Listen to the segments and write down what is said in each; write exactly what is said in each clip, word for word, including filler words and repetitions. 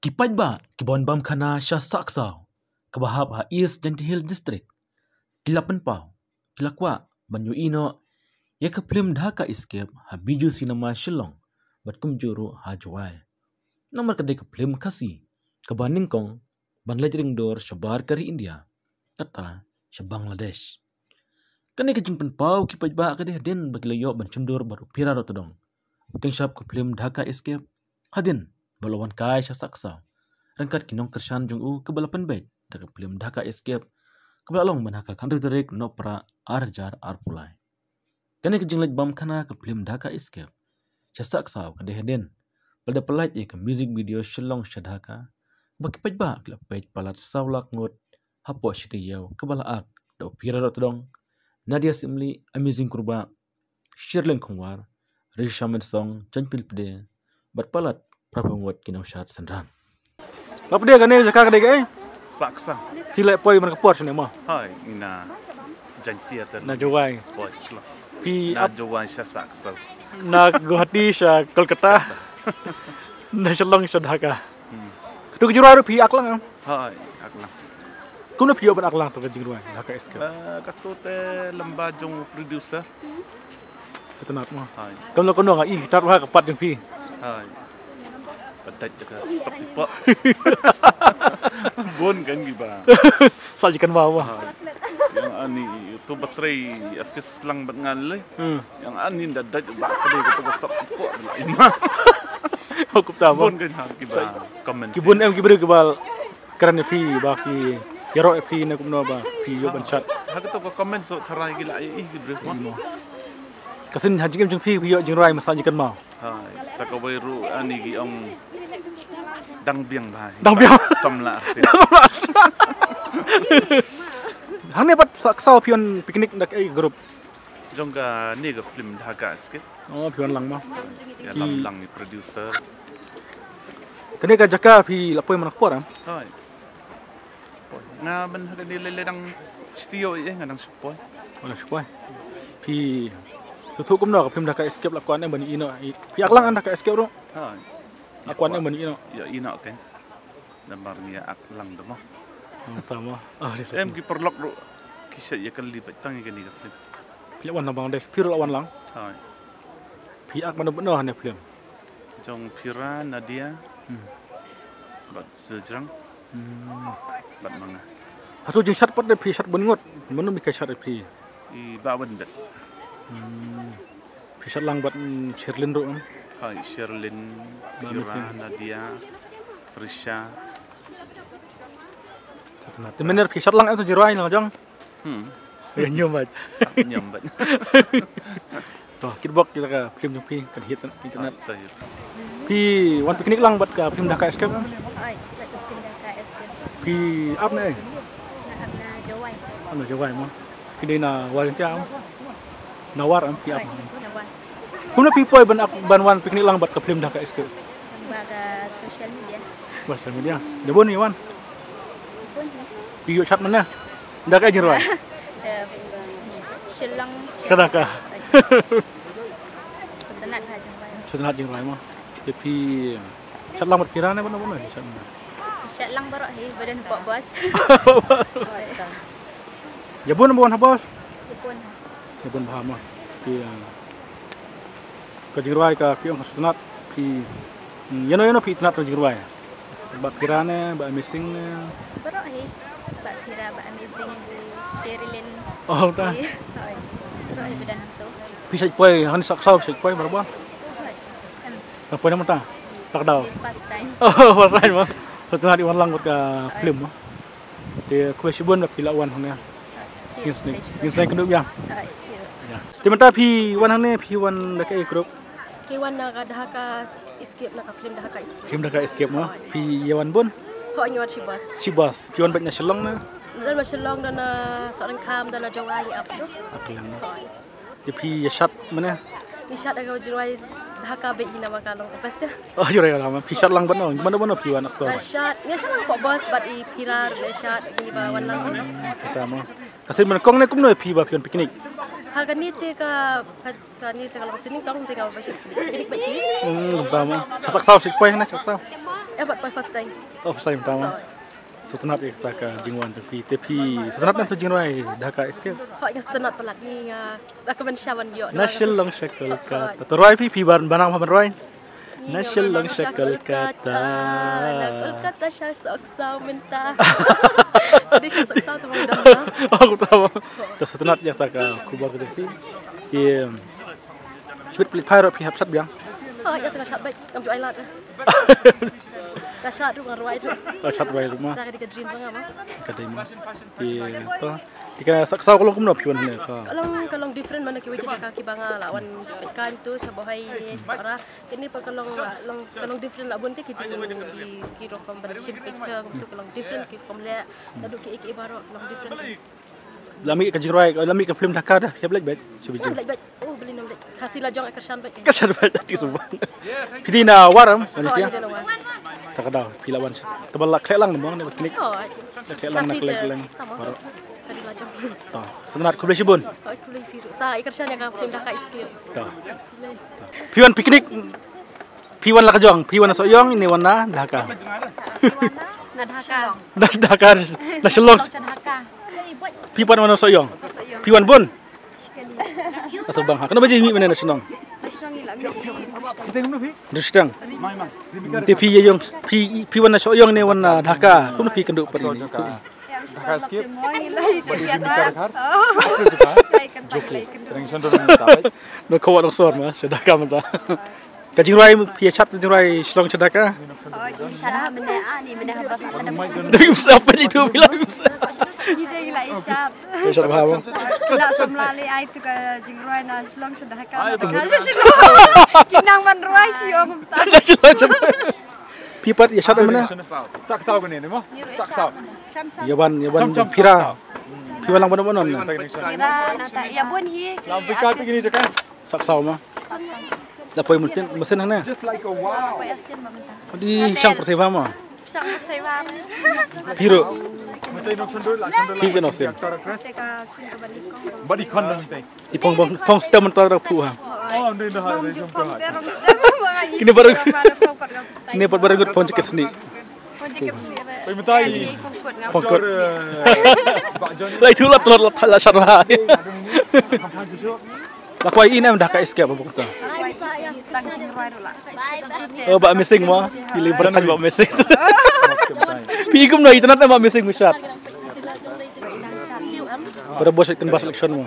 Ki paidbah kiba wan bam khana sha Saksaw, kaba hap ha East Jaintia Hills District, ki la pynpaw, ki la kwah ban ïohi noh ïa ka phlim Dhaka Escape ha Bijou Cinema Shillong bad kumjuh ruh ha Jowai. Namar ka dei ka phlim Khasi kaba nyngkong ban leit ring dur shabar ka ri India, kata sha Bangladesh. Kane ka jingpynpaw ki paidbah ka dei hadien ba ki la ïoh ban shon dur bad u Phira Rotdong, u tyngshap ka phlim Dhaka Escape, hadien ba la wan kai sha Saksaw ryngkat ki nongkyrshan jong u, kaba la pynbeit da ka phlim Dhaka Escape, kaba la long mynta ha ka khathynriew tarik Nohprah ar hajar arphew lai. Kane ka jingleit bam khana ka phlim Dhaka Escape sha Saksaw ka dei hadien ba la dep pyllait ïa ka music video Shillong sha Dhaka, ba ki paidbah ki la peit palat saw lak ngut hapoh shi taïew, kaba la ak da u Phira Rotdong, Nadia Syiemlieh, Amazing Kurbah, Sherlyn Khongwar, Risha Mensong, Jaiñpyllpde, bad palat phra phew ngut ki nongshad synran. Ngap dei kane jaka ka dei kaei? Saksaw. Phi leh poi man ka por shane mo? Hai, ina Jaintia ter. Na Jowai. Poi klo. Phi na ap Jowai sha Saksaw. Na Guwahati sha Kolkata. Na Shillong sha Dhaka. Hmm. Tu ka jingrwai ruh phi ak lang em? Hai, ak lang. Kumno phi ïoh ban ak lang tu ka jingrwai Dhaka Escape? Eh, katu te lem ba jong producer. Sngewtynnat mo. Hai. Kumno kumno nga i tat wa ka pat jong phi. Hai. Padat ka sap ipa. Bun kan kiba. Sa jikan wa wa. Hai. Ïa ani tu battery office lang bad nga lei. Hmm. Ïa ani da dat ba ka dei ka tu ka sap ipa la ima. Hukum ta mo. Bun kan ha kiba comment. Ki bun em ki briew kiba kren ïa phi ba ki ïaroh ïa phi ne kumno ba phi ïoh ban shad. Ha kato ka comment so tharai ki la ïa ih ki briew mo. Ka sien ha jingim jong phi phi ïoh jingrwai ma Sah Jingkynmaw. Hai, sa kawei ruh ani ki ong dang biang bha. Dang biang. Samla sien. Hangne pat Saksaw phi wan picnic da kaei group? Jong kane ka film Dhaka Escape. Oh, phi wan lang mo. Ïa lam lang ni producer. Kane ka jaka phi la poi man ka por em? Hai. Poi. Nga ban ha kane lei lei dang shu tei ïa nga dang shu poi. Oh, dang shu poi. Phi sngewthuh kumno ka film Dhaka Escape la kwah ne ban ïohi noh. Phi ak lang Dhaka Escape ruh? Hai. La kwah ne ban ïohi noh. Ïohi noh kan. Namar ngi ïa ak lang da mo. Hmm, ta mo. Ah, di em satu. Ki paralok ruh ki sa ïa kali bad tang ïa kane ka film. Phi la wan na Bangladesh, phi ruh la wan lang. Hai. Phi ak mano mano ha ne film? Jong Phira, Nadia. Hmm. Bad Siljrang. Hmm. Bad ma nga. Hato jingshad pat de phi shad bun ngut. Mano mi ka shad de phi? I Bah Wenbet. Hmm. Phi shad lang bad, mm, Sherlyn ruh, em? Hai, Sherlyn, Bah Phira, Missing. Nadia, Risha. Te mynner phi shad lang em tu jingrwai na jong? Hmm. Ïa ñiom bad. Ñiom bad. To, kit bok kita ka film jong phi kan hit internet. Ah, to hit. Phi wan picnic lang bad ka film Dhaka Escape, em? Oi, bad ka film Dhaka Escape. Phi ap ne? Nga ap na Jowai. Ap na Jowai mo. Phi dei na War Jaintia, em? Na War, em, phi ap. Oi, na War. Kumno phi poi ban ap, ban wan picnic lang bad ka film Dhaka Escape? Ba ka social media. Ba social media. Jaboh ni wan. Phi ïoh shad mynne? Da kaei jingrwai? Eh, Shillong. Sha Dhaka. Sngewtynnat ha jingrwai. Sngewtynnat jingrwai mo. Te phi shad lang bad Phira ne bad no bad no? Shad lang baroh hi, ba don hapoh bus. Ïa bun ba wan ha bus? Ïa bun. Ïa bun bha mo. Phi, eh, ka jingrwai ka phi ong ka sngewtynnat, phi, mm, ïano ïano phi itynnat ka jingrwai? Bah Phira ne, Bah Amazing ne? Baroh hi. Bah Phira, Bah Amazing, Sherilyn. Oh, ta. Hi. Hoi. Baroh hi ba don hangto. Phi shait poi, hangne Saksaw shait poi, baroh ba? Hoi. Em. Poi na mynta? Lockdown. First time. Oh, first time mo. Sngewtynnat ïa wan lang bad ka film mo. Te khublei shibun ba phi la wan hangne. Ngin sneng, ngin sneng kynduh biang. Ïa. Te mynta phi wan hangne, phi wan da kaei group? Phi wan na ka Dhaka Escape, na ka film Dhaka Escape. Film Dhaka Escape mo. Phi ïa wan bun? Hooid, ngi wan shi bus. Shi bus. Phi wan beit na Shillong ne? Don na Shillong, don na Sohryngkham, don na Jowai, ngi ap tu. Ap lang. Hooid. Te phi ïa shad mynne? Ngi shad da ka jingrwai Dhaka beit hi namar ka long ka best. Oh, jingrwai Dhaka. Phi shad lang bad no? Mano mano phi wan aktor? Ngi shad, ngi shad lang hapoh bus bad i Phira, ngi shad, ngi ba wan lang. Hmm, kata mo. Ka sien nyngkong ne kumno phi ba phi wan picnic? Ha kane te ka, ka, kane te ka long sining tong te ka ba shi. Kini ba shi. Hmm, tama. Sa sak saw sik poi na sak saw. Eh, but my first time. Oh, first time tama. Sngewtynnat ïa kata ka jingwan te phi, te phi sngewtynnat na ka jingrwai Dhaka Escape. Hooid, nga sngewtynnat palat ni, nga, da ka ban sha ban ïoh. Na Shillong sha Kolkata. To rwai phi, phi ban, ban nang ban rwai. Na Shillong sha Kolkata. Na Kolkata sha Soksaw mynta. Dei sha Soksaw tu bang dang. Oh, tu bang. To sngewtynnat ïa kata ka khubor ka dei phi. Ïa. Shibit phi phai ruh phi hap shat biang. Oh, ïa tu ka shat bait. Kam ju ai lad. Ka shat ruh ngan rwai tu. Oh, shat rwai ruh ma. Ta ka dei ka dream jong nga ma. Ka dei ma. Ïa, to. Te ka Soksaw ka long kumno phi wan hangne ka? Ka long, ka long different mano kiwei ki jaka kiba nga la wan peit kai tu, sha Bhoi ne, sha Sohra. Kane pat ka long, long, ka long different la bun te ki jing ki, ki rukom ban shim picture kumtu ka long different ki rukom leh. Naduh kiei kiei baroh ka long different. La mih ka jingrwai, la mih ka film Dhaka da, ïa leit beit, shu beit. Ïa leit beit. Oh, beli nom leit. Khasi la jong, eh, kyrshan beit. Kyrshan beit, ati subang. Phi dei na War em? Oh, phi dei na War. Ta ka daw, phi la wan. Te ba la khleh lang na mo, ne ba knik. Oh, ai. La khleh lang na Khasi khleh te lang. Tama. Baroh. Tadi la jong. To, sngewtynnat, khublei shibun. Oh, khublei phi ruh. Sa ïa kyrshan ïa ka film Dhaka Escape. To. Khublei. Phi wan picnic, phi wan la ka jong, phi wan na Sohiong ne wan na Dhaka? Na Dhaka. Na Dhaka, na Shillong. Shillong sha Dhaka. Phi pat wan na Sohiong? Sohiong. Phi wan bun? Sekali. Ka subang ha. Kano baje mih mane na Shillong? Na Shillong ila mih. Dustang. Te phi ïa ïong, phi, phi wan na Sohiong ne wan na Dhaka? Kumno phi kynduh pat ïa ni? Dhaka Escape. Bad ïa ni kar kar. Oh. Lai kan tak lai kan. Teng shan don ni ta bai. No khawat dong sor ma, sha Dhaka mynta. Ka jingrwai phi ïa shat ka jingrwai Shillong sha Dhaka? Oh, ïa shat ha mynne, ah, ni mynne ha bas ha mynne. Dei msa pa ni tu bila msa. Ni dei la ïa shat. Ïa shat bha mo. Kila samla le ai tu ka jingrwai na Shillong sha Dhaka. Ai, na Dhaka sha Shillong. Ki nang ban rwai ki ong kumta. Phi pat ïa shat mynne? Soksaw kane ne mo? Soksaw. Ïa wan, ïa wan phira. Phi wan lang ban ban. Phira na ta ïa bun hi. Lam phi ka phi kini jaka. Soksaw ma. La poi myntin, myntin hangne. Just like a wow. Di shang pyrthei bha ma. Shang pyrthei bha. Phi ruh. Phi ban ong sien. Bad i khon myntin. I phong, phong, phong stem mynta da phu ha. Oh, ni dah. Kini baru, kini baru ngut phong jikit sni. Oi, mynta i. Phong kut. Lai thu la tlot la la shat la. La kwai in em Dhaka Escape ba kata. Oh, ba missing ma. Pilih beratan ba missing. Pi kumno internet ba missing mushat. Pada bos kan bas election mo.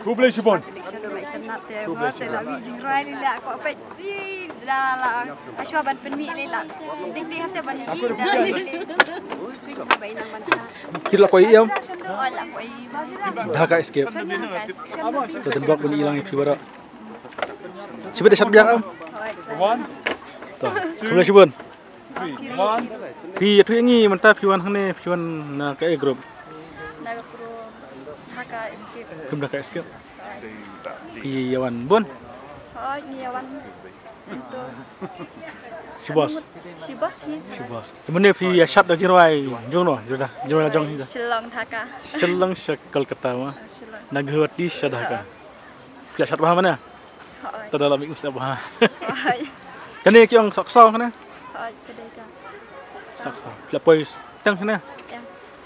Khublei shibun. Khublei shibun. Kit la koi ïam. Dhaka Escape. To tembak bun ilang ïa phi baroh. Shibit da shat biang em. To. Khublei shibun. Phi ïathuh ïa ngi mynta phi wan hangne phi wan na kaei group? Na ka group Dhaka Escape. Group Dhaka Escape. Phi ïa wan bun? Hooid, ngi ïa wan. Shibos. Shibos hi. Shibos. Te mynne phi ïa shat da jingrwai jong no, jong da, jingrwai la jong hi da. Shillong Dhaka. Shillong sha Kolkata ma. Shillong. Na Guwahati sha Dhaka. Phi ïa shat bha mynne? Hooid. Tada la mih msa bha. Hooid. Kane ki ong Soksaw kane? Hooid, kane ka. Soksaw. Phi la poi teng kane? Ïa,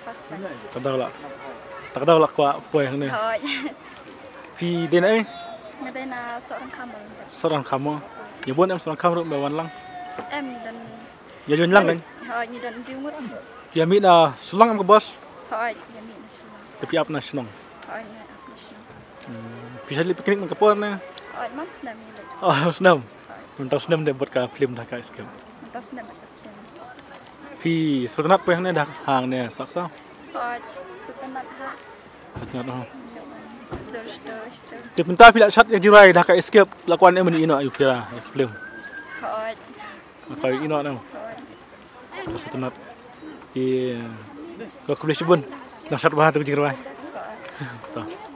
first time. Tada la. Tada la kwah poi kane. Hooid. Phi dei na ei? Nga dei na Sohryngkham. Sohryngkham mo. Ïa bun em Sohryngkham ruh ba wan lang. Em don. Ïa jon lang kan? Hooid, ngi don hynriew ngut. Ïa mih na Shillong em ka bos? Hooid, ïa mih na Shillong. Te phi ap na Shillong. Hooid, nga ap na Shillong. Hmm, phi sa leit picnic man ka por ne? Hooid, man snem ngi leit. Oh, snem. Hooid. Mynta snem de bad ka film Dhaka Escape. Mynta snem bad ka film. Phi sngewtynnat poi hangne da hangne Soksaw? Hooid, sngewtynnat ha. Sngewtynnat ha. Sdor, sdor, sdor. Te mynta phi la shat ïa jingrwai Dhaka Escape la kwah ne myn ïehnoh ïa u phira ïa ka film? Hooid. Ka ïehnoh ne. Hooid. Ka sngewtynnat. Te ka khublei shibun. Nang shat bha ha tu ka jingrwai. To.